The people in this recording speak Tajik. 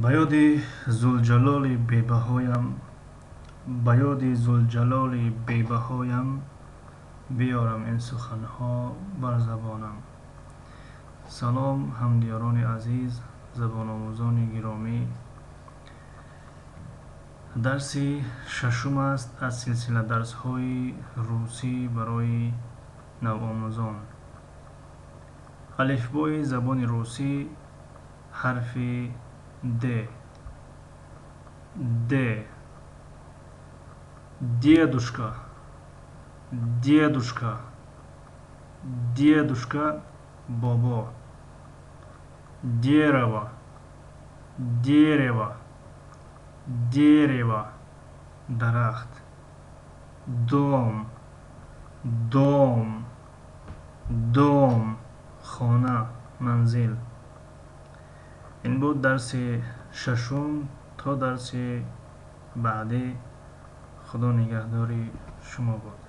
Ба ёди Зулҷалоли бебаҳоям, ба ёди Зулҷалоли бебаҳоям, биёрам ин суханҳо бар забонам. Салом, ҳамдиёрони азиз, забономӯзони гиромӣ. Дарси шашум аст аз силсила дарсҳои русӣ барои навомӯзон. Алифбои забони русӣ, ҳарфи Д. Д. Дедушка, дедушка, дедушка — бобо. Дерево, дерево, дерево — дарахт. Дом, дом, дом — хона, манзил. Ин буд дарси шашум. То дарси баъдӣ, Худо нигаҳдори шумо бод.